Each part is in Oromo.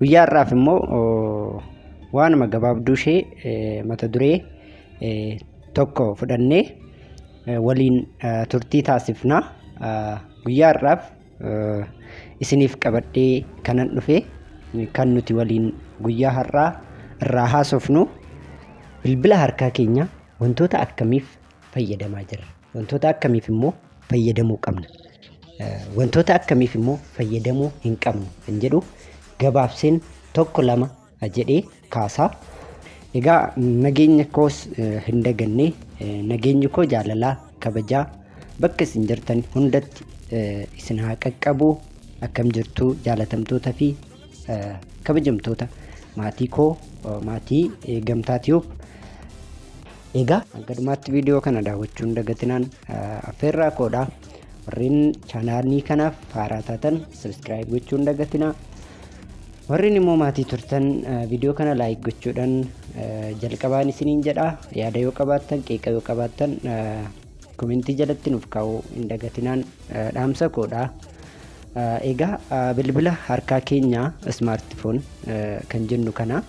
Guyyaa har'aaf immoo waanuma gabaabduu ishee mata duree tokko fudhannee waliin turtii taasifna. Guyyaa har'aaf isiniif qabadhee kanan dhufe kan nuti waliin guyyaa har'aa irraa haasofnu bilbila harkaa keenya wantoota akkamiif fayyadamaa jirra? Wantoota akkamiif immoo fayyadamuu qabna? Wantoota akkamiif immoo fayyadamuu hin qabnu kan jedhu gabaabseen tokko lama jedhee kaasa. Egaa nageenya koos hin daganne, nageenyi koo jaalalaa kabajaa bakka isin jirtan hundatti isin haa qaqqabu. Akkam jirtu jaalatamtoota fi kabajamtoota maatii koo, maatii Gamtaa Tube? Egaa hanga dhumaatti viidiyoo kana daawwachuun dagatinaan affeerraa koodha. Warreen chaanaalii kanaaf haaraa taatan subscribe gochuun dagatinaa. Warreen immoo maatii turtan viidiyoo kana like gochuudhaan jalqabaan isiniin jedha. Yaada yoo qabaattan, qeeqa yoo qabaattan komentii jalatti nuuf kaa'uu hin dagatinaan dhaamsa koodha. Egaa bilbila harkaa keenya smartphone kan jennu kana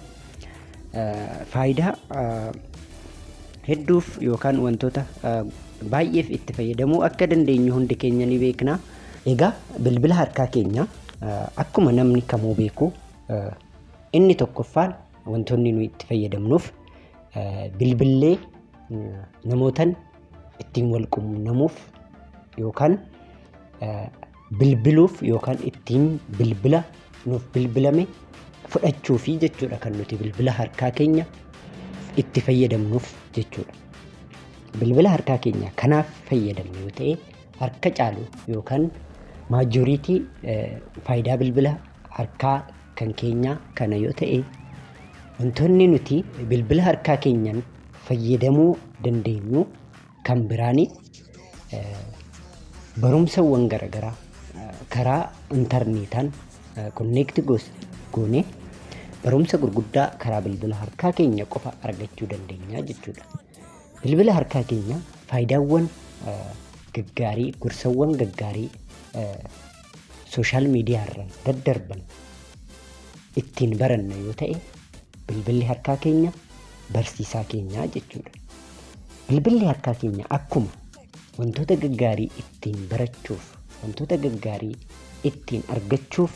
faayidaa hedduuf yookaan wantoota baay'eef itti fayyadamuu akka dandeenyu hundi keenya ni beekna. Egaa bilbila harkaa keenya akkuma namni kamuu beeku inni tokkoffaan wantoonni nuyi itti fayyadamnuuf bilbillee namootan ittiin wal quunnamuuf yookaan bilbiluuf yookaan ittiin bilbila nuuf bilbilame fudhachuufi jechuudha kan nuti bilbila harkaa keenya itti fayyadamnuuf jechuudha. Bilbila harkaa keenya kanaaf fayyadamnu yoo ta'e harka caalu yookaan majority faayidaa bilbila harkaa kan keenyaa kana yoo ta'e, wantoonni nuti bilbila harkaa keenyaan fayyadamuu dandeenyu kan biraani barumsawwan garaagaraa karaa intarneetaan connect goonee barumsa gurguddaa karaa bilbila harkaa keenya qofa argachuu dandeenya jechuudha. Bilbila harkaa keenya faayidaawwan gaggaarii, gorsawwan gaggaarii social media irraan daddarban ittiin baranna yoo ta'e bilbilli harkaa keenya barsiisaa keenyaa jechuudha. Bilbilli harkaa keenya akkuma wantoota gaggaarii ittiin barachuuf, wantoota gaggaarii ittiin argachuuf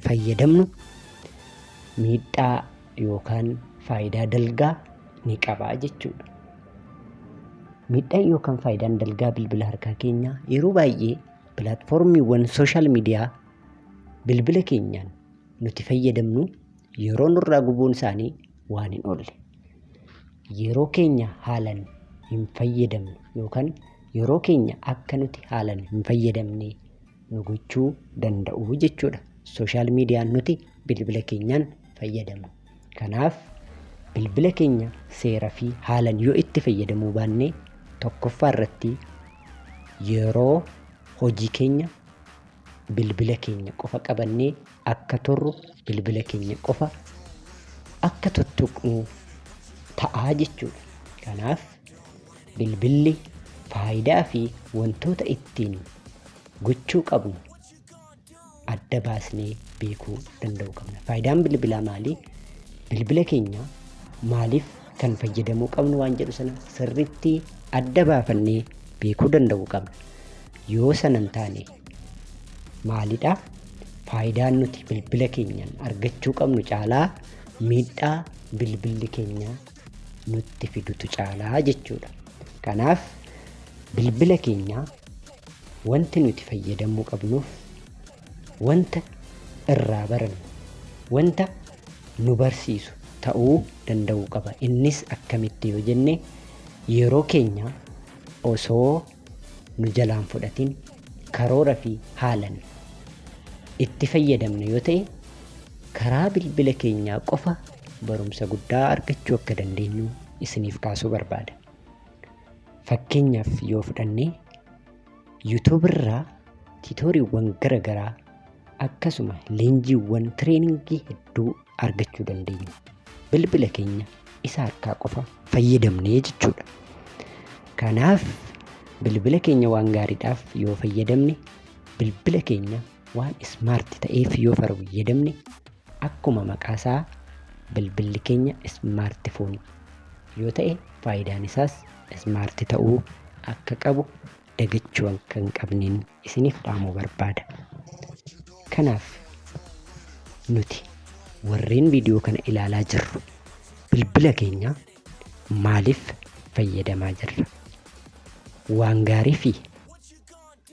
fayyadamnu miidhaa yookaan faayidaa dalgaa ni qabaa jechuudha. Miidhaan yookaan faayidaan dalgaa bilbila harkaa keenyaa yeroo baay'ee pilaatfoormiiwwan social media bilbila keenyaan nuti fayyadamnu yeroo nurraa gubuun isaanii waan hin oolle. Yeroo keenya haalaan hin fayyadamnu yookaan yeroo keenya akka nuti haalaan hin fayyadamne nu gochuu danda'u jechuudha. Social mediaan nuti bilbila keenyaan fayyadamnu. Kanaaf bilbila keenya seera fi haalaan yoo itti fayyadamuu baanne tokkoffaa irratti yeroo hojii keenya bilbila keenya qofa qabannee akka turru, bilbila keenya qofa akka tuttuqnu ta'aa jechuudha. Kanaaf bilbilli faayidaa fi wantoota ittiin gochuu qabnu adda baasnee beekuu danda'uu qabna. Faayidaan bilbilaa maali? Bilbila keenya maaliif kan fayyadamuu qabnu waan jedhu sana sirriitti adda baafannee beekuu danda'uu qabna. Yoo sana hin taane maalidha? Faayidaan nuti bilbila keenyaan argachuu qabnu caalaa miidhaa bilbilli keenya nutti fidutu caalaa jechuudha. Kanaaf bilbila keenya wanti nuti fayyadamuu qabnuuf wanta irraa barannu, wanta nu barsiisu ta'uu danda'uu qaba. Innis akkamitti yoo jenne, yeroo keenya osoo nu jalaan fudhatin karoora fi haalan itti fayyadamna yoo ta'e karaa bilbila keenyaa qofa barumsa guddaa argachuu akka dandeenyu isiniif kaasuu barbaada. Fakkeenyaaf yoo fudhanne YouTube irraa tutoriiwwan garaagaraa akkasuma leenjiiwwan trainingii hedduu argachuu dandeenya. Bilbila keenya isa harkaa qofa fayyadamnee jechuudha. Kanaaf bilbila keenya waan gaariidhaaf yoo fayyadamne bilbila keenya Waan smart ta'eef yoo fayyadamne akkuma maqaasaa bilbilli keenya smartphone yoo ta'e faayidaan isaas smart ta'uu akka qabu dagachuu akka hin qabneen isiniif dhaamuu barbaada. Kanaaf nuti warreen viidiyoo kana ilaalaa jirru bilbila keenya maaliif fayyadamaa jirra? Waan gaarii fi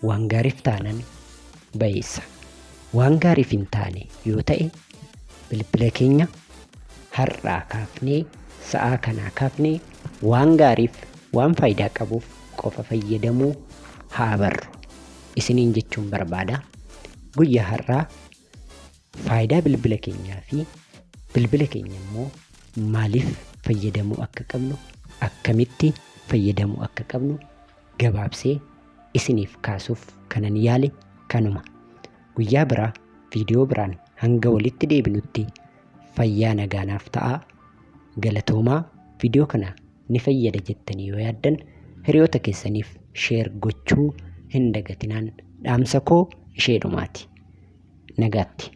waan gaariif taanan bayeessa. Waan gaariif hin taane yoo ta'e bilbila keenya har'aa kaafnee sa'aa kanaa kaafnee waan gaariif waan faayidaa qabuuf qofa fayyadamuu haa barru. Isiniin jechuun barbaada. Guyyaa har'aa faayidaa bilbila keenyaa fi bilbila keenya immoo maaliif fayyadamuu akka qabnu akkamitti fayyadamuu akka qabnu gabaabsee isiniif kaasuuf kanan yaale kanuma. Guyyaa biraa viidiyoo biraan hanga walitti deebinutti fayyaa nagaanaaf ta'aa. Galatoomaa viidiyoo kana ni fayyada jettanii yoo yaaddan hiriyoota keessaniif share gochuu hin dagatinaan dhaamsa koo ishee dhumaati. Nagaatti.